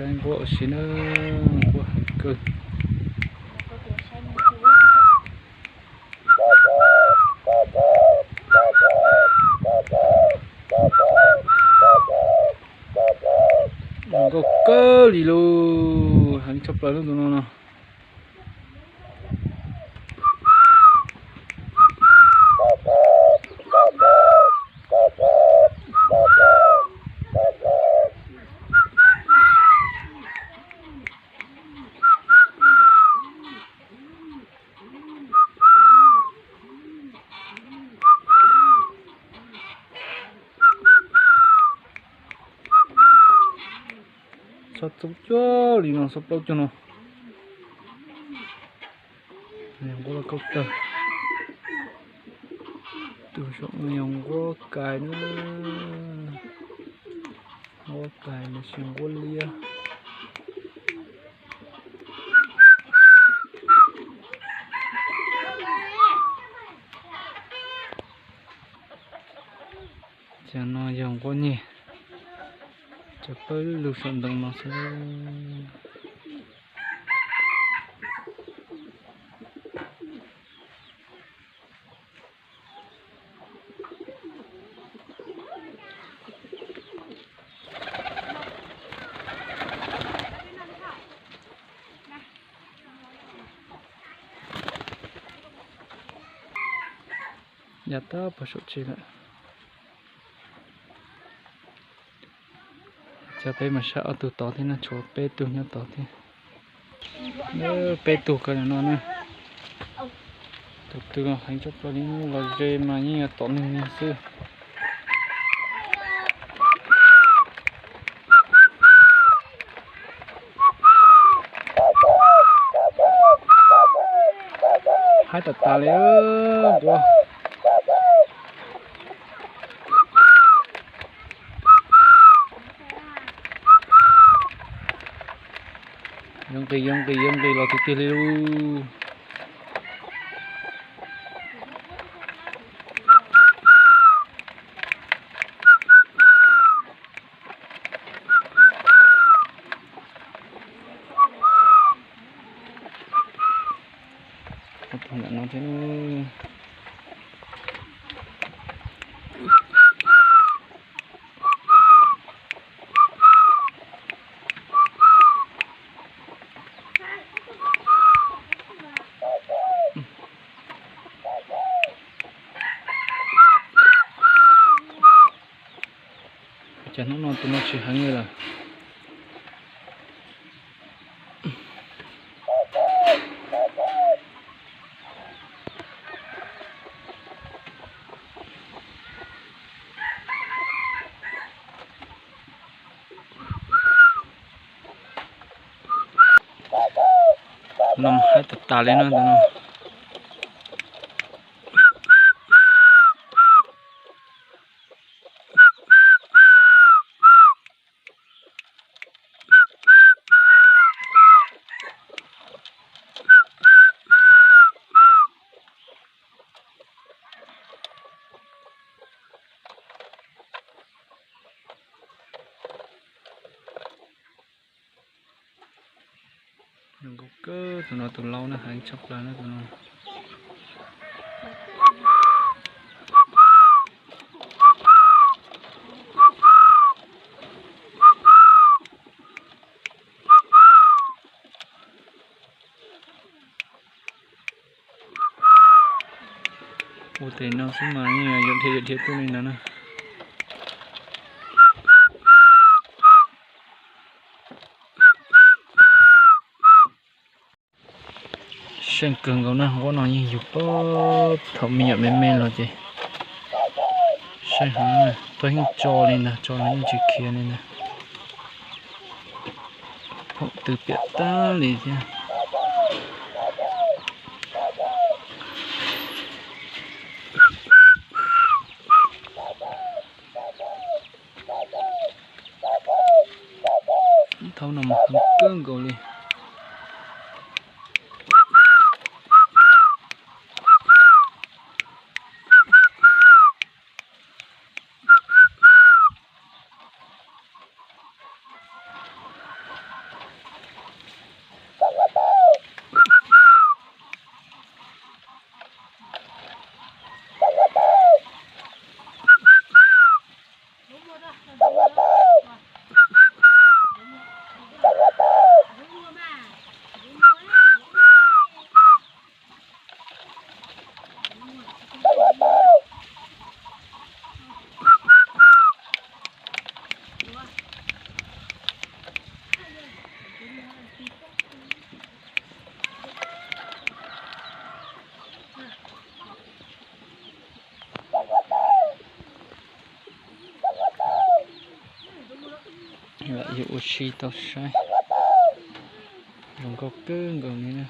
Saib nquab ua si na, nquab heev kawg. Nkauj kawg li lauj, heev tshaj plaws lub tus no no. Txhob txob cuag li no, txhob plaub cuag no. Yog nquab lauj kaub tawg. Tus saum no yog nquab kais na. Nquab kais los sis nquab liab. Cov no yog nquab nyeg, cov pawg lug saum ntoo no xwb. Ya tab pag saum tsev lawm. Ces peb mus saib ob tug tod thiab na, tshuav peb tug nyob tod thiab. Peb tug kawg no na. Tus twg heev tshaj plaws li, los ze mas yeej yuav tom neeg xwb. Haib tas tas li nquab. Yuav nqis yuav nqis yuav nqis los tiag tiag li lauj. Tus ntawm no thiab. Cas hnub no tus no tsis heev li lawm. No haib tas tas li no tus no. Zoo nkauj kawg, tus no tus laub na, heev tshaj plaws na tus no. Ua tes no xwb mas yeej yuav dhia yuav dhia tuaj li ntawd na. Seej kawg nkaus na, nquab no yeej yug puag thaum me nyuam me me los ces seej heev, tuaj yeej tso li ntag, tso los yeej tsis khiav li ntag. Phoom tw piam tag li thiab. Thaum no mas heev kawg nkaus li. Lam yus ua si tau saib. Zoo nkauj kawg nkaus li na.